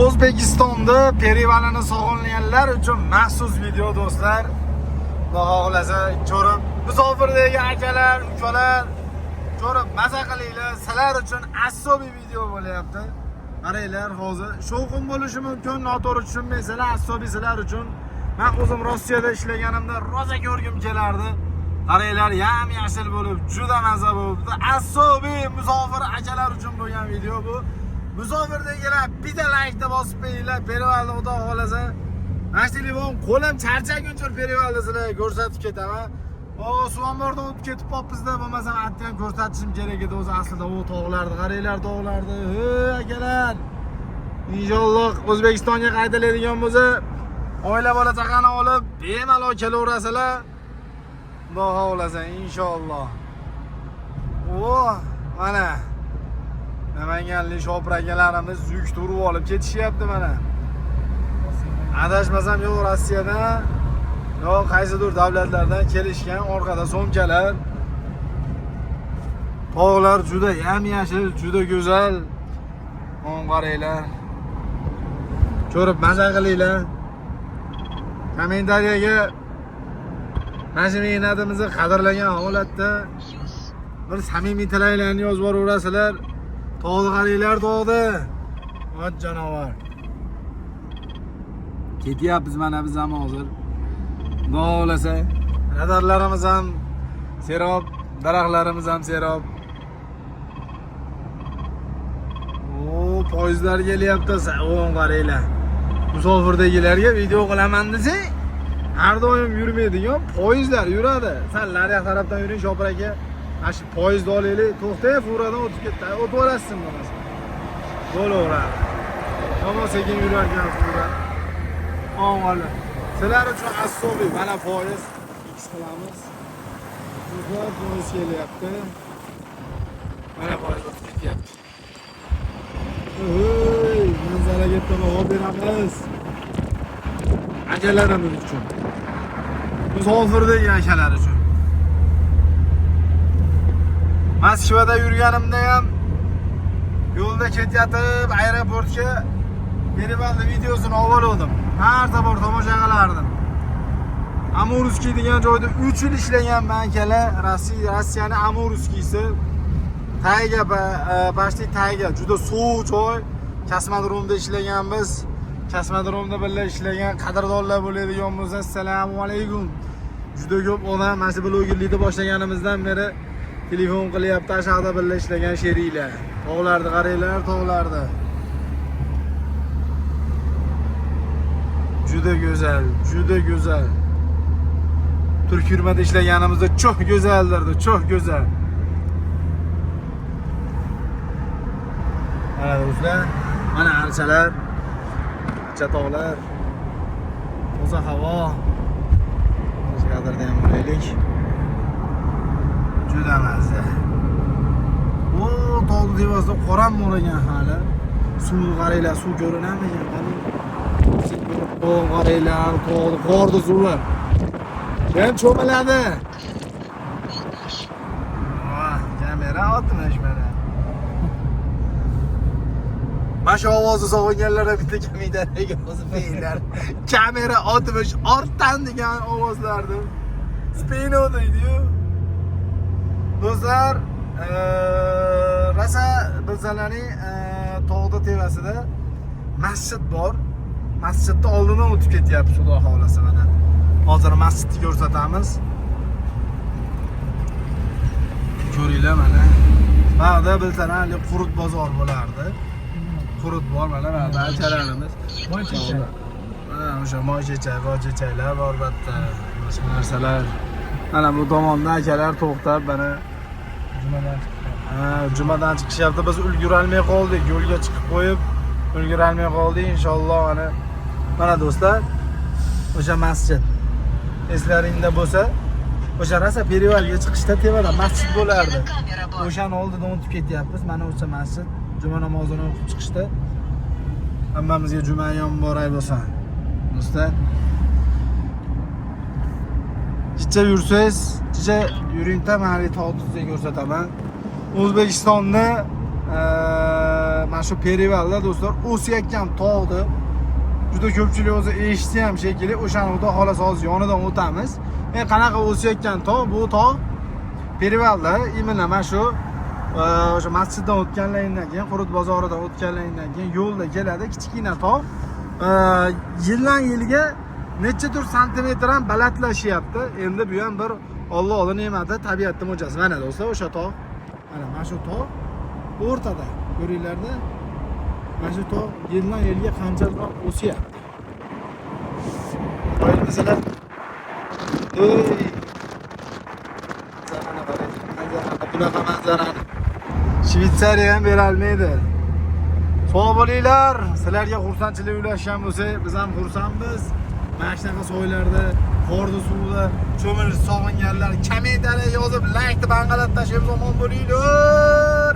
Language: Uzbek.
O'zbekistonda Perivalini sog'inganlar uchun maxsus video do'stlar. Xudo xohlasa ko'rib, musofirdagi akalar, ukalar ko'rib maza qilinglar. Sizlar uchun asobiy video bo'lyapti. Qaranglar, hozir shovqin bo'lishi mumkin, noto'g'ri tushunmaysizlar, asobiy sizlar uchun. Men o'zim Rossiyada ishlaganimda rosa ko'rgim kelardi. Qaranglar, yam yashil bo'lib, juda maza bo'libdi. Asobiy musofir akalar uchun bo'lgan video bu. Musofirdagilar bitta laykni bosib qo'yinglar, Perivalni Xudo xohlasa. Mana shu telefon qo'lim charchaguncha Perivalni sizlarga ko'rsatib ketaman. O, Suvonbordan o'tib ketib qolibmiz-da, bo'lmasam atni ham ko'rsatishim kerak edi o'zi aslida. O tog'larni qaranglar, tog'larni. Hey akalar. Inshaalloh O'zbekistonga qaytiladigan bo'lsa, oila bola chaqani olib bemalol kelaverasizlar. Xudo xohlasa inshaalloh. O, mana Namanganlik shopir akalarimiz yuk turib olib ketishyapti mana. Adashmasam yo'q Rossiyadan, yo'q qaysidir davlatlardan kelishgan, orqada so'mkalar. Tog'lar juda yam-yashil, juda go'zal. Mana qaranglar. Ko'rib maza qilinglar. Kommentariyaga mana shu mehnatimizni qadrlagan holatda bir samimiy tilaklarni yozib yuboraverasizlar. Tog'ni qaranglar, tog'ni. Ot jonivor. Ketyapmiz mana biz ham hozir. Xudo xohlasa, radarlarimiz ham serob, daraxtlarimiz ham serob. O, poyezdlar kelyapti. O'ng qaranglar. Musofirdagilarga video qilaman desang, har doim yurmaydigan poyezdlar yuradi. Sal naryoq tarafdan yuring, shopir aka. Mana shu poyezdni olaylik, to'xtang, furadan o'tib ketdi. O'tib yuborasiz bo'lmasa. Bo'laveradi. Yomon sekin yurar ekan fura. O'ng'ali. Sizlar uchun asobiy mana poyezd X qilamiz. Do'stlar, poyezd kelyapti. Mana poyezd o'tib ketyapti. Hey, manzaraga baho beramiz. Akalarimiz uchun. Musofirdagi akalar uchun. Moskvada yurganimda ham yo'lda ketayotib aeroportga Perivalni videosini olib. Har safar tomosha qilardim. Amurskiy degan joyda 3 yil ishlaganman akalar. Rossiyani Amurskiysi. Tayga, почти tayga, juda sovuq joy. Kosmodromda ishlaganmiz. Kosmodromda birga ishlagan qadrdonlar bo'ladigan bo'lsa, assalomu alaykum. Juda ko'p odam mana shu blogerlikni boshlaganimizdan beri telefon qilyapti, aşağıda birga ishlagan sheriklar. Tog'larni qaranglar, tog'larni. Juda go'zal, juda go'zal. Turk firmada ishlaganimizda çok go'zaldirdi, çok go'zal. Mana do'stlar, mana archalar, archa tog'lar, toza havo. O'zgadirda ham bo'laylik. Juda mazza. O, tog' tepasida qoram bor ekan hali. Suv qaranglar, suv ko'rinamikan? Qani? Tog' qaranglar, tog'ni qorni suvi. Kim cho'miladi? Voh, kamera otmish mana. Mana shu ovozni sog'inganlar bitta kommentariyaga yozib qo'yinglar. Kamera otmish ortdan degan ovozlarni. Spino deydi-yu. Do'stlar, rosa bilsalaring, tog'da tepasida masjid bor. Masjidni oldidan o'tib ketyapmiz, Xudo xohlasa mana. Hozir masjidni ko'rsatamiz. Ko'ringlar mana. Mana bilsalar, qurut bozor bo'lardi. Qurut bor mana mana akalarimiz. Moychechak. Ha, o'sha moychechak, boychechaklar bor bu yerda. Boshqa narsalar. Mana bu tomonda akalar to'xtab mana Jumadan chiqdi. Ha, jumadan chiqishyapti. Biz ulgurolmay qoldik. Yo'lga chiqib qo'yib ulgurolmay qoldik. Inshaalloh mana mana do'stlar, o'sha masjid. Eslaringda bo'lsa, o'sha rosa Perivalga chiqishda tepada masjid bo'lardi. O'shani oldidan o'tib ketyapmiz. Mana o'sha masjid. Juma namozini o'qib chiqishda. Hammamizga juma muborak bo'lsin. Do'stlar, Chicha yursangiz, chicha yuringda mana tog' tuzga ko'rsataman. O'zbekistonni Mana shu Perivalda do'stlar o'sayotgan tog'ni juda ko'pchilik o'zi eshitsa ham shekilli, o'shani xudo xohlasa hozir yonidan o'tamiz. Qanaqa o'sayotgan tog' bu tog' Perivalda именно mana shu o'sha masjiddan o'tganlaringdan keyin, Qurut bozoridan o'tganlaringdan keyin yo'lda keladi kichkina tog'. Yildan yilga nechadir santimetr ham balandlashyapti. Endi bu ham bir Allohning ne'mati, tabiatning mo'jizasi. Mana do'stlar, o'sha tog'. Mana shu tog' o'rtada ko'ringlarda. Mana shu tog' yildan yilga qanchalar o'syapti. Qoyilmisizlar? Ey! Manzarani qarang, manzarani, bunaqa manzarani Shvetsariya ham bera olmaydi. Sog' bo'linglar. Sizlarga xursandchilik ulashgan bo'lsak, biz ham xursandmiz. Mana shunaqa soylarda, qorda suvda cho'milish sog'inganlar kommentariya yozib, laykni bang'alab tashlaymiz. Omon bo'linglar.